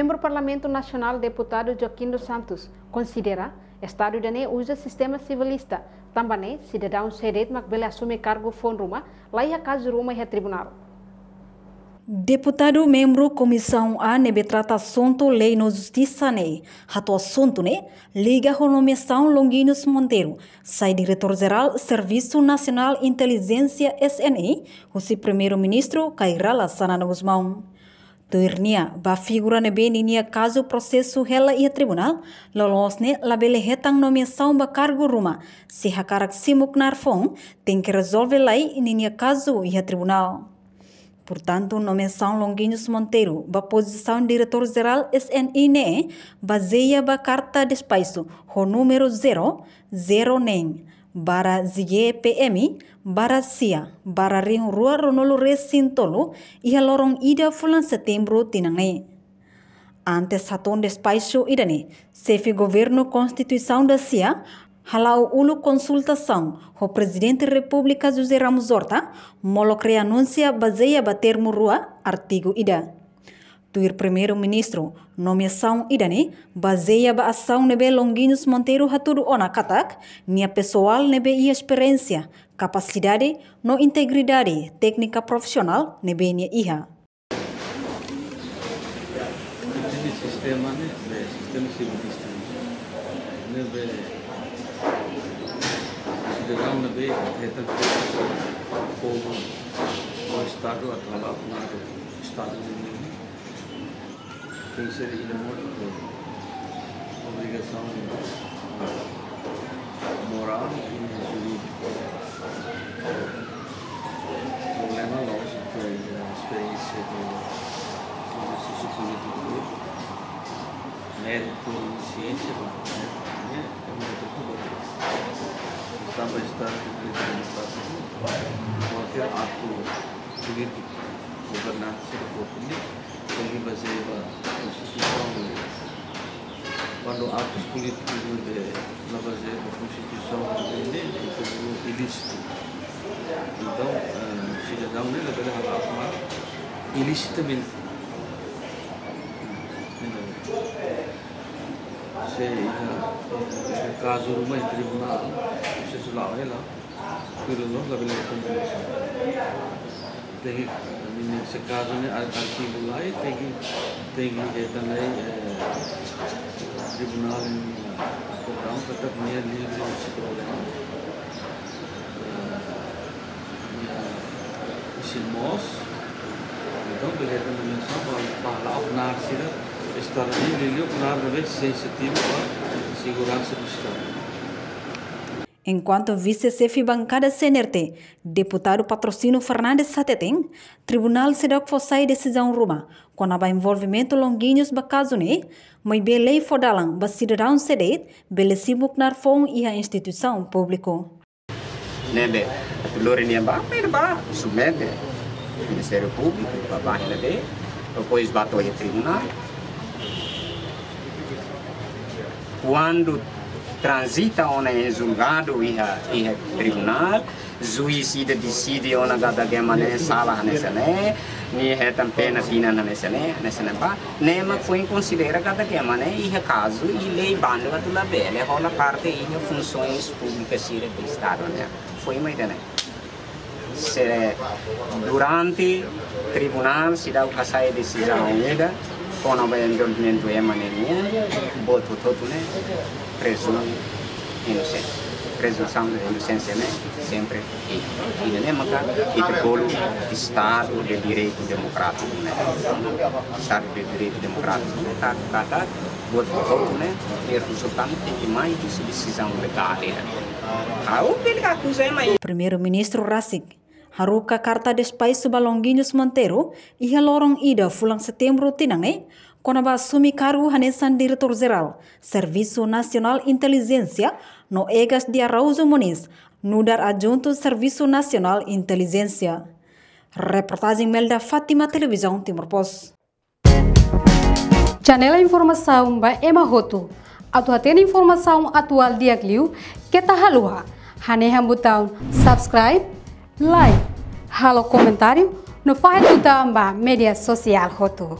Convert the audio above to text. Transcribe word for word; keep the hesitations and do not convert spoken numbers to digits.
Membru Parlamentu Nasionál, Deputadu Joaquim dos Santos, konsidera estadu ida-ne'e uza sistema sivilista, tanba ne'e sidadaun sé de'it mak bele asume kargu foun ruma, la iha kazu ruma iha tribunál. Deputadu membru Komisaun A ne'ebé trata asuntu Lei no Justisa ne'e hato'o asuntu ne'e liga ho nomeasaun Longuinhos Monteiro sai Diretór Jerál Servisu Nasionál Intelijénsia, S N I, husi Primeiru-Ministru Kay Rala Xanana Gusmão. Tuir nia, ba figura ne'ebé ninia kazu prosesu hela iha tribunál, loloos ne'e labele hetan nomeasaun ba kargu ruma, se hakarak simu knaar foun, tenke rezolve lai ninia kazu iha tribunál. Portantu, nomeasaun Longuinhos Monteiro ba pozisaun Diretór Jerál S N I ne'e bazeia ba karta despaxu ho númeru zero zero neen barra G P M barra sia barra rihun rua ruanulu-resin-tolu iha loron ida fulan Setembru tinan ne'e. Antes hatún despaxu ida-ne'e, Xefe Governu Konstituisaun da sia hala'o uluk konsultasaun ho Prezidente Repúblika José Ramos Horta, molok reanúnsia bazeia ba termu rua artigu ida. Tuir Primeiru-Ministru, nomeasaun ida-ne'e bazeia ba asaun ne'ebé Longuinhos Monteiro hatudu ona katak nia pesoál ne'ebé iha esperiénsia, kapasidade no integridade téknika profisionál ne'ebé nia iha. Esse sistema ne'e, ne'e sistema sivilista ne'ebé sidadaun ne'ebé hetan povu no estadu atu hala'o knaar estadu ne'e, tenke ser ida mós obrigasaun morál i jurídika. Problema lójiku, eh, esperiénsia de exercício polítiku, méritu i siénsia, ba, eh, eh, é muito tudo. Tanba estadu polítiku, kualkér atu polítiku, governante, se for polítiku, tenke bazeia ba Konstituisaun. Kuandu atus polítikus ne'ebé la bazeia ba Konstituisaun, ne'e, ne'e, ne'e ilísitu. Entaun, eh, sidadaun ne'e labele hala'o knaar ilizitamente. Se iha, iha kazu ruma iha tribunál, prosesu la'o hela, pero no labele hetan. Tenke, eh, se kazu ne'e ar-, arkivu lai, tenke, tenke hetan lai, eh, tribunál nia, eh, akordaun katak nia livre husi problema. Eh, nia isin moos. Entaun, bele hetan nomeasaun ba, ba hala'o knaar sira, estadu ne'e liuliu knaar ne'ebé sensitivu ba seguransa do estadu. Enkuantu Vise-Xefe Bankada C N R T, Deputadu Patrocínio Fernandes hateten, tribunál seidauk fó sai desizaun ruma kona-ba envolvimentu Longuinhos ba kazu ne'e, maibé lei fó dalan ba sidadaun sé de'it bele simu knaar foun iha instituisaun públiku. Ne'ebé atu lori nia ba, nia ba submete Ministériu Públiku, ba, ba, ne'ebé, depois ba to'o iha tribunál. Kuandu transita ona iha julgadu iha, iha tribunál, juís ida deside ona katak ema ne'e sala hanesan ne'e, nia hetan pena tinan hanesan ne'e, hanesan ne'e ba, ne'e mak foin konsidera katak ema ne'e iha kazu i lei bandu atu labele hola parte iha funsoens públikas sira do estadu ne'e. Foin mai ida-ne'e. Se durante tribunál seidauk hasai desizaun ida kona-ba envolvimentu ema ne'e nian, boot hotu-hotu ne'e prezum inosensia. Prezunsaun de inosénsia ne'e sempre iha. Ida-ne'e maka ita bolu Estadu de Direitu Demokrátiku ne'e. Estadu de Direitu Demokrátiku ne'e, ta, ta, ta, boot hotu-hotu ne'e, nia rezultante tenke mai husi desizaun legál ida. Ha'u bele akuza ema. Primeiru-Ministru rasik haruka karta despaxu ba Longuinhos Monteiro iha loron ida fulan Setembru tinan ne'e, kona-ba asume kargu hanesan Diretór Jerál Servisu Nasionál Intelijénsia, no Egas de Araújo Moniz, nu'udar Adjuntu Servisu Nasionál Intelijénsia. Reportajen Melda Fátima, Televizaun Timor Post. Janela informasaun ba ema hotu. Atu hatene informasaun atuál di'ak liu, keta haluha hanehan butaun subscribe, like, halo komentáriu, no fahe tutan ba média sosiál hotu.